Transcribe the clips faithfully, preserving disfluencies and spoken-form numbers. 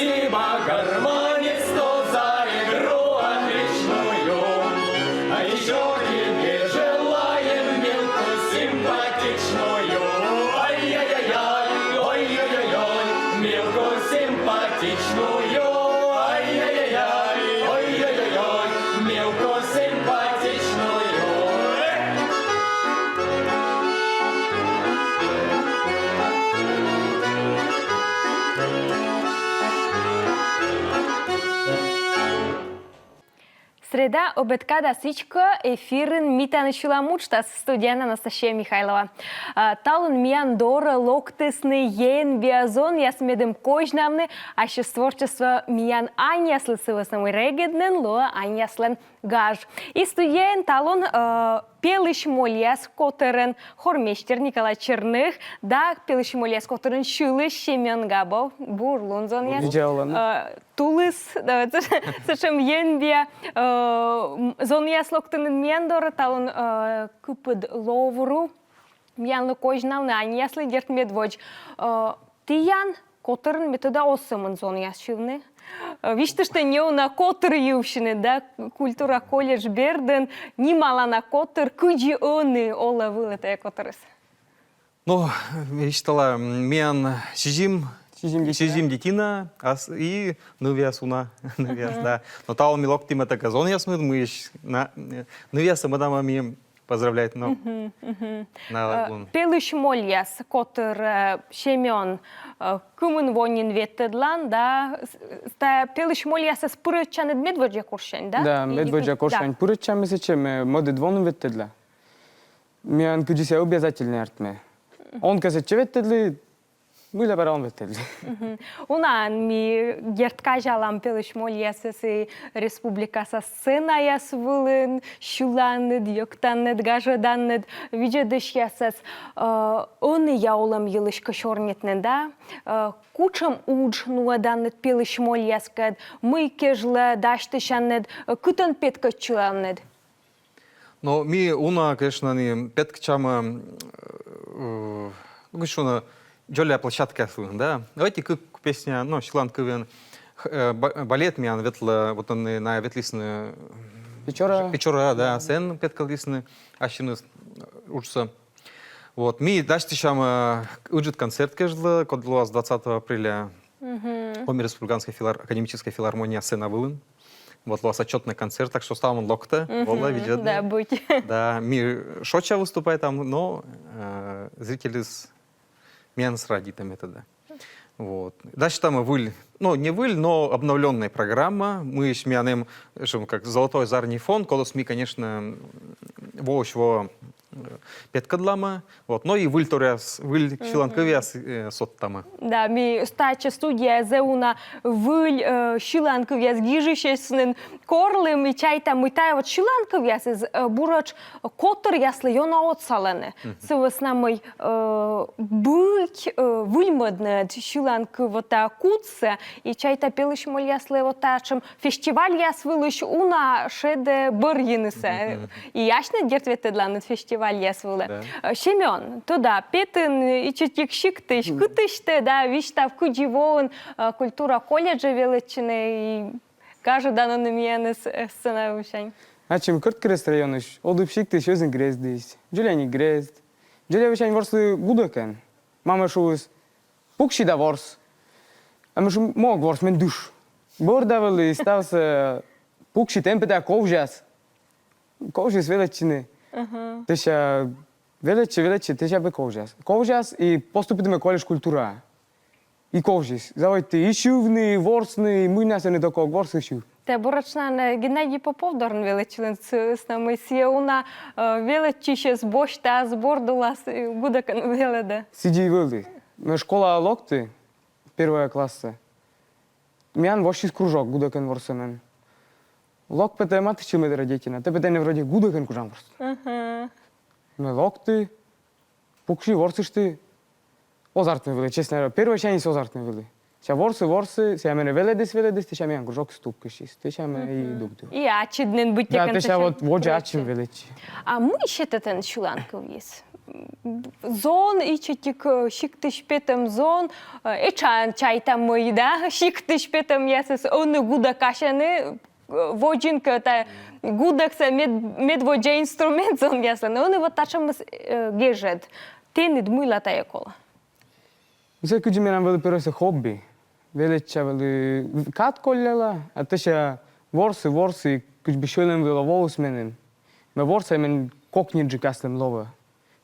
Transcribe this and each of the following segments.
Спасибо, гармонисту, за игру отличную. А еще тебе желаем мелкую симпатичную. Ай-яй-яй-яй, ой-яй-яй-яй, мелкую симпатичную. Ай-яй-яй-яй, ой-яй-яй-яй, мелкую симпатичную. Среда, обед кадас ичкӧ, эфирын «Ми тані сьылам» уджтас, студияын Анастасия Михайлова. А, талун миян дорӧ локтісны енбиа зонъяс, медым козьнавны ассьыс творчество миян аньяслы, сы вӧсна мый регыд нин лоӧ аньяслӧн гаж. И студияын талун, э, «Пелысь мольяс» котырӧн хормейстер Николай Черных да «Пелысь мольяс» котырын сьылысь Семён Габов. Бур лун, зонъяс. Видза олан. Э, тулыс, да, сэтшӧм енбиа, э, м, зонъяс локтінныд миян дорӧ, талун, э, кыпыд лов ру миянлы козьнавны, аньяслы, дерт, медводз. Э, тіян котырын, ме тӧда, оз сӧмын зонъяс сьывны. Э, висьтыштӧй, неуна котыр йывсьыныд, да, культура колледж бердын, нималана котыр, кыдзи ӧні олӧ-вылӧ тайӧ котырыс? Ну, висьтала, м, миян сизим, сизим дитина. Сизим дитина, ас-, и нывъяс уна, нывъяс, да. Но талун ми локтім этакӧ зонъясмӧд, мыйысь на, э, нывъяссӧ мӧдам ми поздравлять, но. Мгм, мгм. Э, «Пелысь мольяс» котыр, э, Семён, э, кымын во нин ветлӧдлан, да, с-, с-, та «Пелысь мольясӧс» пырӧдчанныд медводдза курссянь, да? Да, медводдза курссянь пырӧдчам ми сэтчӧ, ме мӧдыд во нин ветлӧдла. Миян кыдзи сійӧ обязательнӧй, артмӧ. Он кӧ сэтчӧ ветлӧдлы, мыйла бара он ветлӧдлы. Мгм. Унаӧн ми, дерт, казялам «Пелысь мольясӧс» и республикаса сценаяс вылын сьыланныд, йӧктанныд, гажӧданныд видзӧдысьясӧс. Э, ӧнія олӧм йылысь кӧ сёрнитны, да? Э, кутшӧм удж нуӧданныд «Пелысь мольяскӧд», мый кежлӧ дасьтысянныд, э, кытӧн петкӧдчыланныд? Но ми уна, конечно, нин петкӧдчам, э, ну, кыдз шуны, дзоля площадкаяс вылын, да. Ӧти-кык песня, но сьылан кывйӧн, х-, э, ба-, балет миян ветлӧ, вот ӧні найӧ ветлісны Печора. Печора, да, сэн петкӧдлісны ассьыныс, э, уджсӧ. Вот, ми дасьтысям, э, ыджыд концерт кежлӧ, код лоас двадцатого апреля. Мгм. Коми республиканскӧй филар-, академическӧй филармония сцена вылын. Вот лоас отчётнӧй концерт, так что ставӧн локтӧ, мгм, волӧ видзӧдны. Да, быть. Да, ми шоча выступайтам, но, э, зрительыс миянӧс радейтӧ, ме тӧда. Вот. Дасьтам выль, ну, не выль, но обновлённая программа. Мыйысь миян эм, шуам, как золотой зарни фон, кодӧс ми, конечно, воысь во, э, петкӧдлам. Вот. Но и выль торъяс, выль сьылан кывъяс, э, содтам. Да, ми татчӧ студияын зэв уна выль, э, сьылан кывъяс гижысьясным корлім, и чайта, мый тайӧ вот сьылан кывъясыс, э, буретш котыръяслы ёна отсалӧны. Мгм. Сы вӧсна мый, э, быть, э, выльмӧдны сьылан кыв вот тайӧ кудсӧ, и чайта, «Пелысь мольяслы» вот татшӧм фестивальяс вылысь уна шедӧ бӧрйынысӧ. Мгм. И асьныд, дерт, ветлӧдланныд фестивальяс вылӧ. Да. Э, Семён, тӧда, петін ичӧтик сиктысь, кытысь тэ, да, висьтав, кыдзи воын, э, культура колледжӧ велӧдчыны и гажӧданныд миянӧс, э, сцена вывсянь. Ачым Кӧрткерӧс районысь, Одыб сиктысь, Ӧзыҥ грездысь. Дзоляник грезд. Дзоля вывсянь ворслі гудӧкӧн. Мамӧ шуис: «Пукси да ворс». А ме шуи: «Ог ворс, мен дыш». Бӧрда вӧлі, и ставсӧ пукси, тэн пӧ тайӧ ковзяс. Ковзис велӧдчыны. Ага. Тэча велӧдчи, велӧдчи, тэча пӧ ковзяс. Ковзяс, и поступитӧма колледж культураӧ. И ковзис. Заводиті и сьывны, и ворсны, и мый на сэні только ог ворс, и сьыв. Тэ буретш на, э, Геннадий Попов дорын велӧдчылін, сы вӧсна мый сійӧ уна, э, велӧдчысьӧс босьтӧ ас борд улас, э, гудӧкӧн велӧдӧ. Сідзи вӧлі. Ме школаӧ локті, первой классӧ. Миян воссис кружок гудӧкӧн ворсӧмӧн. Лок пӧ тэ матыстчыд, мӧдарӧ детина, тэ пӧ тэнӧ вроде гудӧкӧн кужан ворсны. Ага. Ме локті, пукси, ворсышті, оз артмы вӧлі, честно говоря. Первойсяньыс оз артмы вӧлі. Сэсся ворсі, ворсі, сэсся менӧ велӧдіс, велӧдіс, тэча миян кружокыс тупкысис. Тэча ме и дугді. И ачыд нин быттьӧкӧ. Да, тэча вот водзӧ ачым велӧдчи. А мый сетӧ тэн сьылан кывйыс? зон, ичӧтик, э, сиктысь петӧм зон, э, этшаӧн, чайта, мый, да, сиктысь петӧмъясыс ӧні гудӧкасьӧны, э, водзын кӧ, тайӧ гудӧксӧ мед-, медводдза инструмент зонъяслӧн. Ӧні вот татшӧмыс, э, гежӧд. Тэныд мыйла тайӧ колӧ? Сійӧ кыдзи менам вӧлі первойсӧ хобби. Велӧдча вӧлі, кад коллялӧ, а тшӧтш ворси, ворси, кыдз бы сьӧлӧм вылӧ воис меным. Ме ворса, и мен кокниджык аслым лои.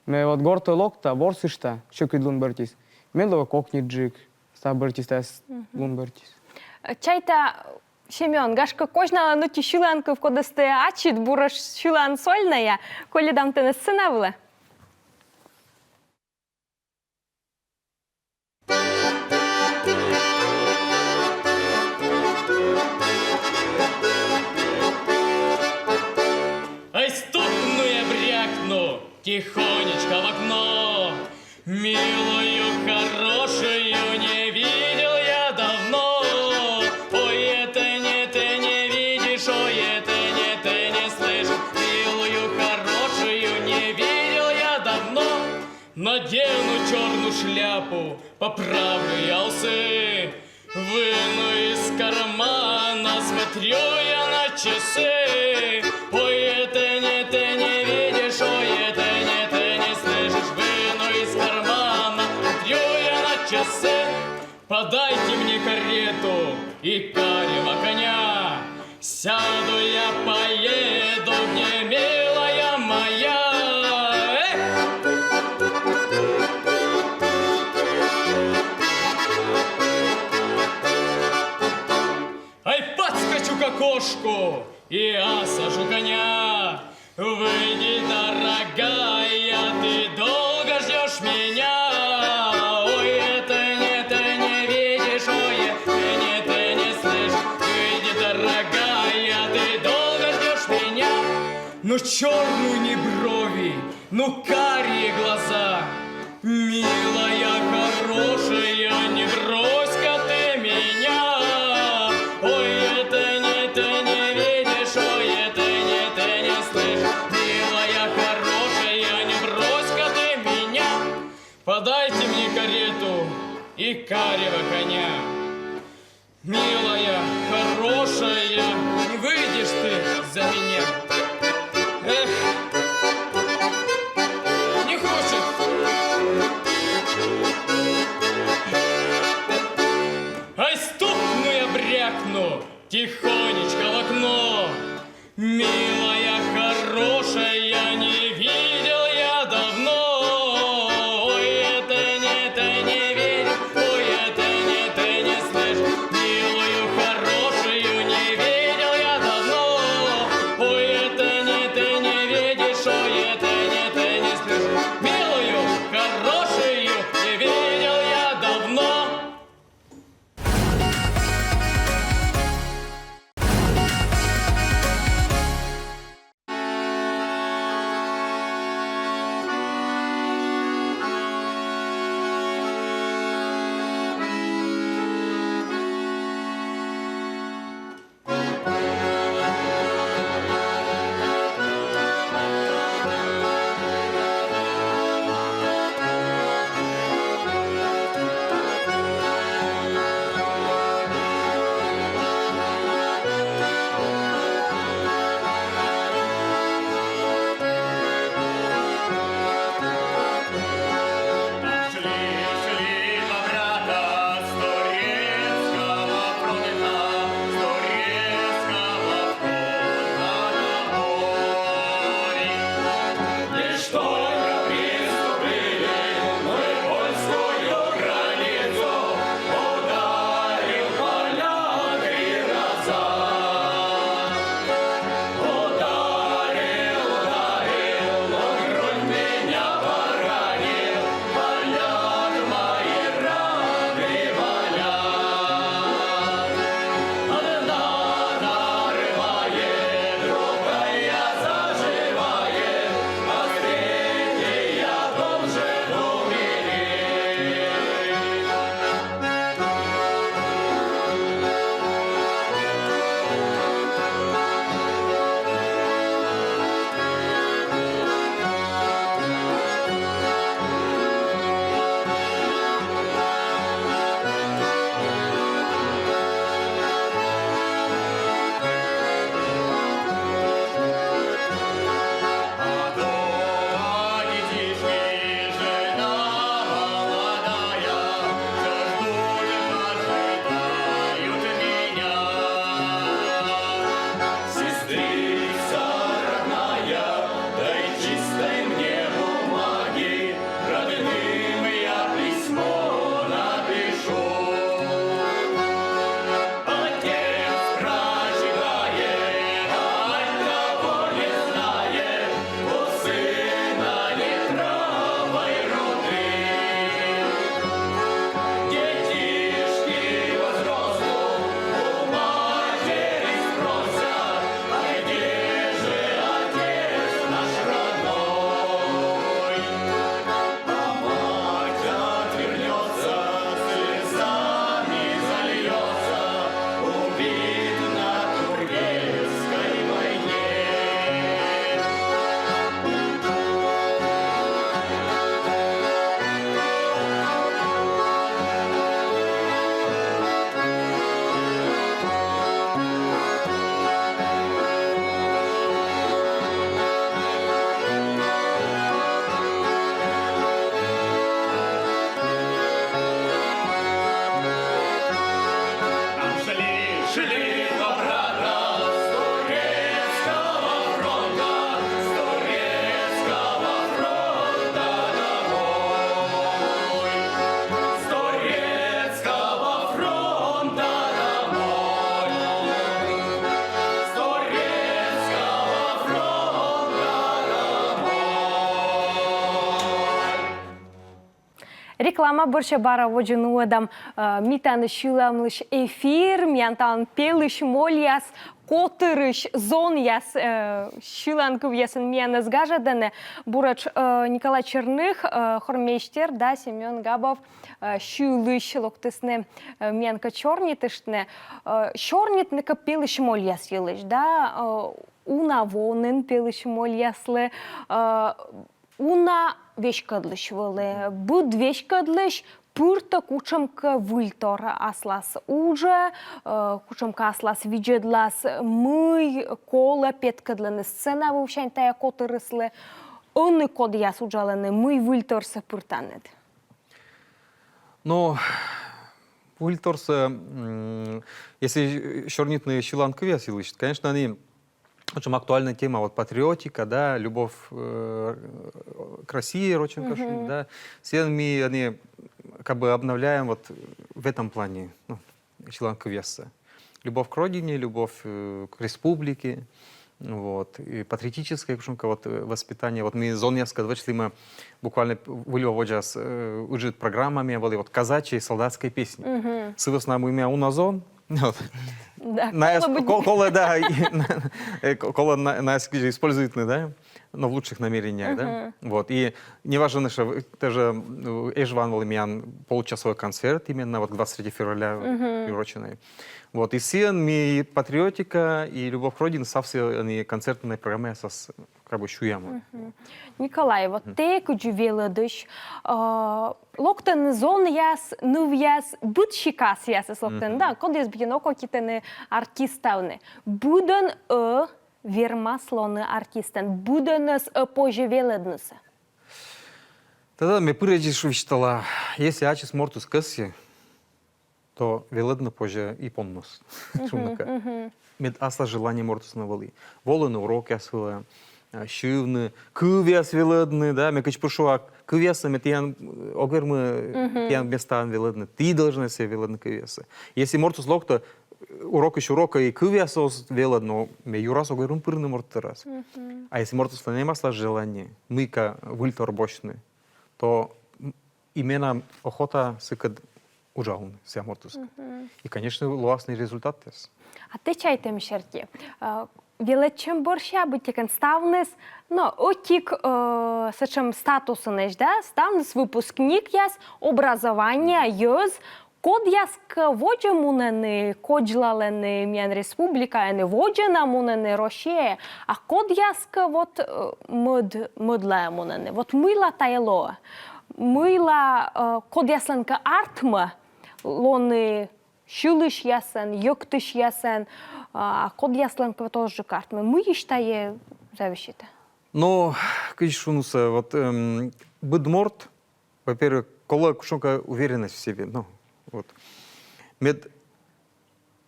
Ме вот гортӧ локта, ворсышта сьӧкыд лун бӧртіыс. Мен лои кокниджык, став бӧртіыс, тайӧ лун бӧртіыс. Чайта, Семён, гашкӧ, козьналан ӧти сьыланкыв, кодӧс тэ ачыд бура сьылан сольнӧя, колледам тэнӧ сцена вылӧ. Ай, стукну я, брякну тихонечко в окно. Милую, хорошую не видел я давно. Ой, это не, ты не видишь, ой, это не, ты не слышишь. Милую, хорошую не видел я давно. Надену чёрную шляпу, поправлю я усы. Выну из кармана, смотрю я на часы. Ой, это не, ты не видишь, ой, это не, ты не слышишь. Выну из кармана, смотрю я на часы. Подайте мне карету и карего коня. Сяду я, поеду к ней, милая моя. Эх! Ай, подскочу к окошку и осажу коня. Выйди, дорогая, ты долго ждёшь меня. Ой, это не, ты не видишь, ой, это не, ты не слышишь. Выйди, дорогая, ты долго ждёшь меня. Ну, чёрные у ней брови, ну, карие глаза. Милая, хорошая, не брось-ка ты меня. Ой, это не, ты не видишь, ой, это не, ты не слышишь. Милая, хорошая, не брось-ка ты меня. Подайте мне карету и карего коня. Милая, хорошая, не выйдешь ты за меня. Эх, не хочет. Ай, стукну я, брякну тихонечко в окно. Милая, хорошая, не видел я давно. Ой, это не, ты не видел, ой, это не, ты не слышал. Милую, хорошую не видел я давно. Ой, это не, ты не видишь, ой, это не, ты не слышал. Милую, хорошую не видел я давно. Реклама бӧрся бара водзӧ нуӧдам, э, ми тані сьылӧмлысь эфир, миян талун «Пелысь мольяс», котырысь зонъяс, э, сьылан кывъясӧн миянӧс гажӧдӧны. Буретш, э, Николай Черных, э, хормейстер, да Семён Габов, э, сьылысь, локтісны, э, миянкӧд сёрнитыштны. Э, сёрнитны кӧ «Пелысь мольяс» йылысь, да, э, уна во нин «Пелысь мольяслы», э, уна веськӧдлысь вӧлі, быд веськӧдлысь пыртӧ кутшӧмкӧ выльтор аслас уджӧ, э, кутшӧмкӧ аслас видзӧдлас, мый колӧ петкӧдлыны сцена вывсянь тайӧ котырыслы, ӧні кодъяс уджалӧны, мый выльторсӧ пыртанныд? Но выльторсӧ, м, если сёрнитны сьылан кывъяс йылысь, конечно, ӧні очень актуальная тема, вот патриотика, да, любовь, э, к России, рочӧн кӧ шуны, да. Сійӧн ми ӧні как бы обновляем вот в этом плане, ну, сьылан кывъяссӧ. Любовь к родине, любовь, э, к республике, вот, и патриотическое, кутшӧмкӧ вот, э, воспитание. Вот ми зонъяскӧд вӧчлім буквально выль во водзас, э, ыджыд программа миян вӧлі, вот, казачьей солдатской песни. Сы вӧсна мый миян уна зон, вот. Да, Найӧс колӧ быть. Ко-, колӧ, да, и, э, ко-, колӧ на-, найӧс кыдзи используйтны, да, но в лучших намерениях, да. Вот, и неважно, что вы-, даже, э, Эжван вӧлі миян получасовой концерт именно вот к двадцать третьего февраля приуроченный. Вот, и сійӧн ми и патриотика, и любовь к родине, ставсӧ, и концертнӧй программаясас как бы сюям. Николай, вот тэ кыдзи велӧдысь, э, локтӧны зонъяс, нывъяс, быд сикасъясыс локтӧны, да, кодъяс быттьӧ окотитӧны артиставны. Быдӧн-ӧ вермас лоны артистӧн, быдӧнӧс-ӧ позьӧ велӧднысӧ? Тӧдан, ме пыр эдь висьтала, если ачыс мортыс кӧсйӧ, то велӧдны позьӧ и понмыс. Шуны кӧ. Мед аслас желание мортыслӧн вӧлі. Волыны урокъяс вылӧ, а, сьывны, кывъяс велӧдны, да, ме кыдз пыр шуа, кывъяссӧ ме тіян, э, ог вермы, тіян местаын велӧдны, ті должны сійӧ велӧдны кывъяссӧ. Если мортыс локтӧ, э, урокысь урокӧ и кывъяссӧ оз велӧд, но ме юрас ог вермы пырны морт дорас. А если мортыслӧн эм аслас желание мыйкӧ выльтор босьтны, то, м, и менам охота сыкӧд уджавны сійӧ мортыскӧд. И, конечно, лоасны результатъяс. А тэ чайтӧм серти, э, велӧдчӧм бӧрся быттьӧкӧ ставныс, но, ӧтик, э, сэтшӧм статусынӧсь, да, ставныс выпускникъяс, образование, йӧз, кодъяскӧ водзӧ мунӧны, кодзлалӧны миян республикаын и водзӧ на мунӧны Россияӧ, а кодъяскӧ вот, э, мӧд-, мӧдлаӧ мунӧны. Вот мыйла тайӧ лоӧ? Мыйла, э, кодъяслӧнкӧ артмӧ лоны сьылысьясӧн, йӧктысьясӧн, а кодъяслӧнкӧ вот озджык артмӧ? Мыйысь тайӧ зависитӧ? Но, кыдз шунысӧ, вот, эм, быд морт, во-первых, колӧ кутшӧмкӧ уверенность в себе, ну, вот. Мед,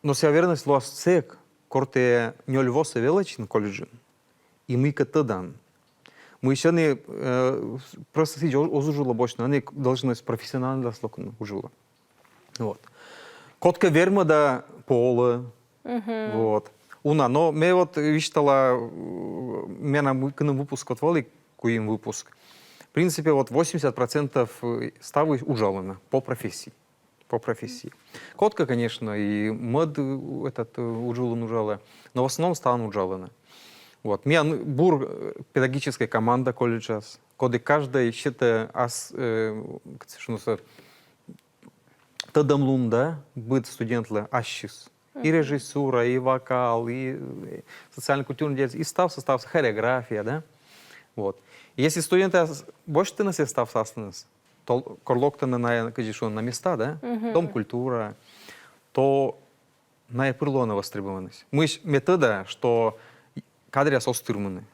но сійӧ уверенность лоас сэк, кор тэ нёль восӧ велӧдчин колледжын, и мыйкӧ тӧдан. Мый сэні, э, просто сідз оз уж ло босьтны, ӧні должен профессиональнӧй локны уж ло. Вот. Кодкӧ вермӧ да полӧ. Вот. Уна, но ме вот висьтала, э, менам кыным выпуск вот вӧлі, куим выпуск. В принципе, вот восемьдесят процентов, э, ставыс уджалӧны по профессии. По профессии. Кодкӧ, конечно, и мӧд, э, этот, э, уджалӧны, уджалӧны. Но в основном ставныс уджалӧны. Вот. Миян бур, э, педагогическая команда колледжас, коді каждый сетӧ ас, э, кыдз шуны, тӧдӧмлун, да, быд студентлы ассьыс. И режиссура, и вокал, и, э, социально-культурная деятельность, и ставсӧ, ставсӧ, хореография, да. Вот. Если студентъяс босьтӧны сійӧ ставсӧ аслыныс, то кор локтӧны на, кыдзи шуны, на места, да, дом культуры, то найӧ пыр лоӧны востребованность. Мыйысь ме тӧда, что кадръяс оз тырмыны.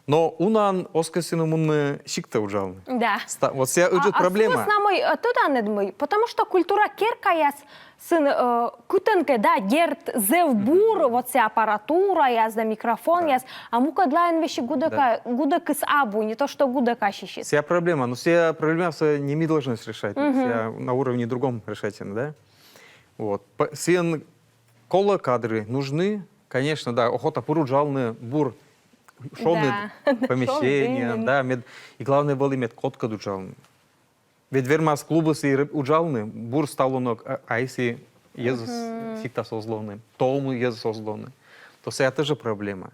Но унаӧн оз кӧсйыны мунны сиктӧ уджалны. Да. Ста-, вот сійӧ ыджыд проблема. Ставныс на мый, э, тӧданныд мый, потому что культура керкаясын, э, кытӧнкӧ, да, дерт, зэв бур, вот сійӧ аппаратураяс да микрофонъяс, а мукӧдлаын весиг гудӧка-, гудӧкыс абу, не то что гудӧкасьысьыс. Сійӧ проблема, но сійӧ проблемасӧ не ми должны решать, сійӧ на уровне другом решать, да? Вот. П-, сійӧн колӧ кадры, нужны, конечно, да, охота пыр уджалны бур шоныд помещение, да, мед, и главное вӧлі, мед кодкӧд уджалны. Ведь вермас клубыс и рыб-, уджалны, бур став лоны ог, а, а если йӧзыс сиктас оз лоны, толмы йӧзыс оз лоны, то сія тоже проблема.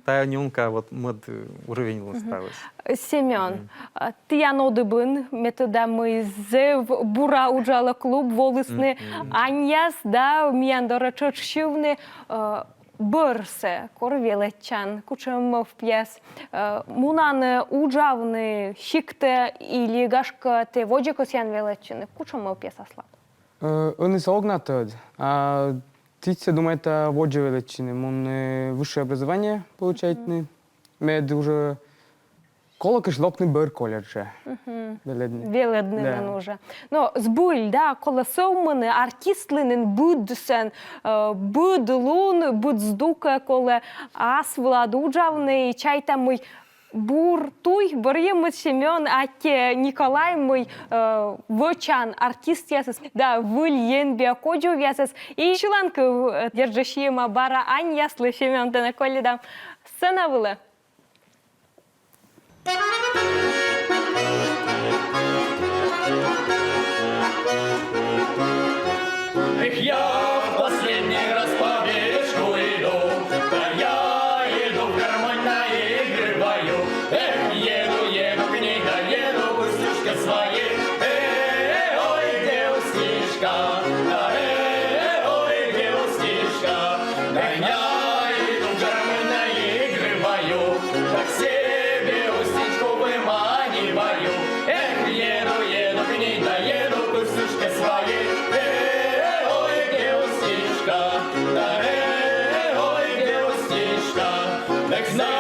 Тайӧ нюаныс вот мӧд, э, уровеньлӧн ставыс. Семён, а, тіян одыбын, ме тӧда, мый зэв бура уджалӧ клуб, волісны аньяс, да, миян дорӧ тшӧтш сьывны, э, бӧрсӧ, кор велӧдчан, кутшӧм мӧвпъяс, э, мунанныд уджавны сиктӧ или, гашкӧ, тэ водзӧ кӧсъян велӧдчыны, кутшӧм мӧвпъяс аслад? Э, ӧні сійӧс ог на тӧд. А тіян сійӧ, думайта, водзӧ велӧдчыны, мунны, э, высшее образование получайтны. Мед уже колӧкӧ локны бӧр колледжӧ. Велӧдны. Велӧдны нин уже. Но збыль, да, колӧ сӧвмыны артистлӧн быдсӧн, э, быд лун, быд здукӧ колӧ ас вылад уджавны, и чайта, мый бур туй бӧрйӧмыс Семён аттьӧ Николай, мый, э, вӧчан артистъясӧс да выль енбиа кодзувъясӧс. И сьыланкыв, э, дерт жӧ, сиӧма бара аньяслы. Семён, тэнӧ колльӧдам сцена вылӧ. Эх, я в последний раз по бережку иду, да я иду, в гармонь наигрываю. Эх, еду, еду к ней, да еду к устюжке своей. Э, ой, где устишка, да, э, ой, где устишка, да я иду, в гармонь наигрываю. Так себе устичку выманиваю. Эх, еду, еду к ней, да еду к устюшке своей. Э, ой, где устишка, да, э, ой, где устишка. Так на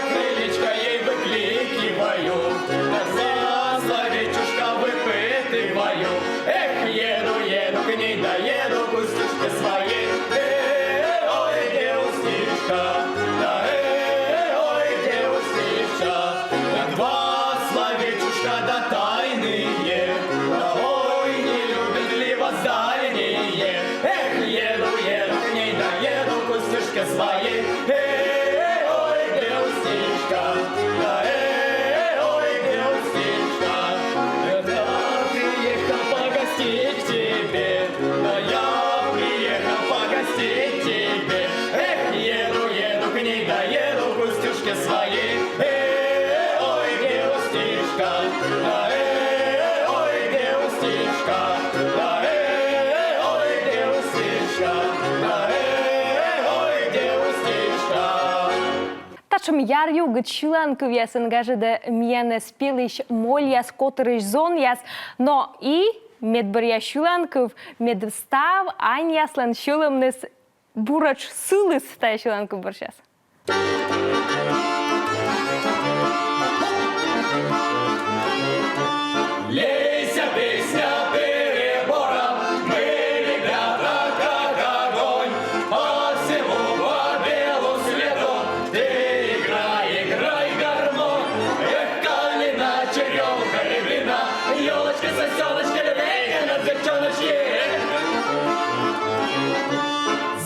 крылечко ей выкликиваю, так за словечушка выпытываю. Эх, еду, еду к ней, да еду к устюшке своей. Э, ой, где устишка, да, э, ой, где устишка. Да два словечушка да тайные, да ой, не любит ли вас дальние. Эх, еду, еду к ней, да еду к устюшке своей. Э, ой, где устишка, да, э, ой, где устишка. Да приехал погостить тебе, да я приехал погостить тебе. Эх, еду, еду к ней, да еду к устюшке своей. Э, ой, где устишка, да, э, ой, где устишка, да, э, ой, где устишка, да, э, ой, где устишка. Татшӧм яръюгыд сьыланкывъясӧн гажӧдӧ миянӧс пелысь мольяс, котырысь зонъяс, но и медбӧръя сьыланкыв, мед став аньяслӧн сьӧлӧмныс буретш сыліс тайӧ сьыланкыв бӧрсяыс. Лейся, песня, перебором, мы, ребята, как огонь, по всему, по белу свету. Ты играй, играй, гармонь. Эх, калина, черемуха, рябина, ёлочки, сосёночки, любятина, девчоночки.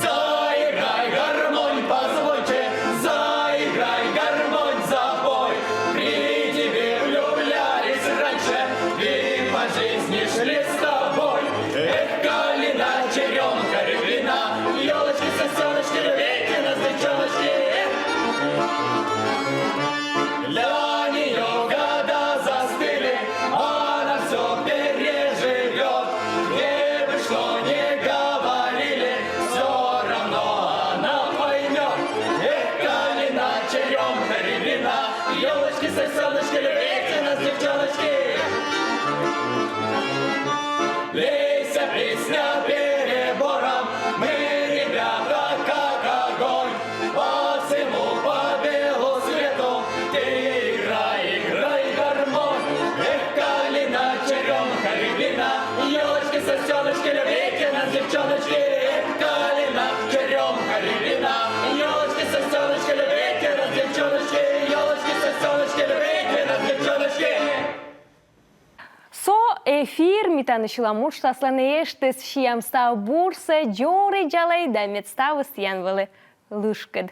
Заиграй, гармонь, позвонче, заиграй, гармонь, запой. При тебе влюблялись раньше, и по жизни шли с тобой. Эх, калина, черемуха, рябина, ёлочки, сосёночки, любятина, девчоночки. Для неё года застыли, она всё переживёт. Где бы что ни говорили, всё равно она поймёт. Эх, калина, черемуха, рябина, ёлочки, сосёночки, любите нас, девчоночки. Лейся, песня, перебором, мы, ребята, как огонь. По всему, по белу свету ты играй, играй, гармонь. Эх, калина, черемуха, рябина, ёлочки, сосёночки, любите нас, девчоночки. Эх, калина, черемуха, рябина, ёлочки, сосёночки, любите нас, девчоночки. Ёлочки, сосёночки, любите нас, девчоночки. Со эфир, ми тані сьылам уджтаслӧн эштіс, сиам став бурсӧ, дзоридзалӧй да мед ставыс тіян вӧлі лышкыд.